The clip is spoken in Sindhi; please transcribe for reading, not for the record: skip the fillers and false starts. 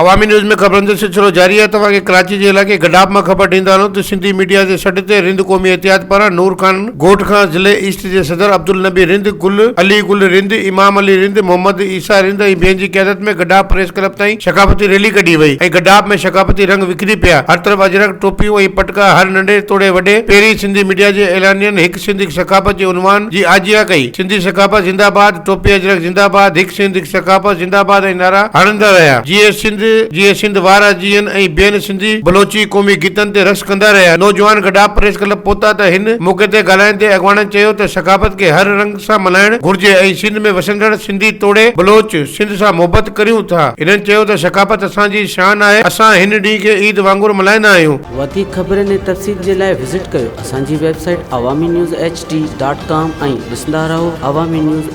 عوامي نيوز ۾ خبرن جو سلسلو جاري آهي توهان کي ڪراچي جي علائقي گڏاپ مان خبر ڏيندا هلون ته سنڌي ميڊيا جي سڏ تي رند قومي اتحاد پاران نور خان ڳوٺ کان ضلعي ايسٽ جي صدر عبدالنبي رند، گل علي گل رند، امام علي رند، محمد عيسيٰ رند ۽ ٻين جي قيادت ۾ گڏاپ پريس ڪلب تائين ثقافتي ريلي ڪڍي وئي ۽ گڏاپ ۾ ثقافتي رنگ وکري پيا هر طرف اجرڪ، ٽوپيون ۽ پٽڪا هر ننڍي توڙي وڏي پهرين سنڌي ميڊيا جي اعلانين هڪ سنڌ هڪ ثقافت جي عنوان جي آجيان ڪئي سنڌي ثقافت زنده باد، ٽوپي اجرڪ زنده باد، هڪ سنڌ هڪ ثقافت زنده باد ۽ نعرا هڻندا رهيا. جيئي سنڌ جيئي سنڌ وارا جيئن ۽ ٻين سنڌي بلوچي قومي گيتن تي رقص ڪندا رهيا. نوجوان گڏاپ پريس ڪلب پهتا ته هن موقعي تي ڳالهائيندي اڳواڻن چيو ته ثقافت کي هر رنگ سان ملهائڻ گهرجي ۽ سنڌ ۾ وسندڙ سنڌي توڙي بلوچ سنڌ سان محبت ڪريون ٿا. هنن چيو ته ثقافت اسان جي شان آهي اسان هن ڏينهن کي عيد وانگر ملهائيندا آهيون. وڌيڪ خبرن ۽ تفصيل جي لاء وزٽ ڪيو اسان جي website Awami news H D dot com ۽ ڏسندا رهو عوامي نيوز.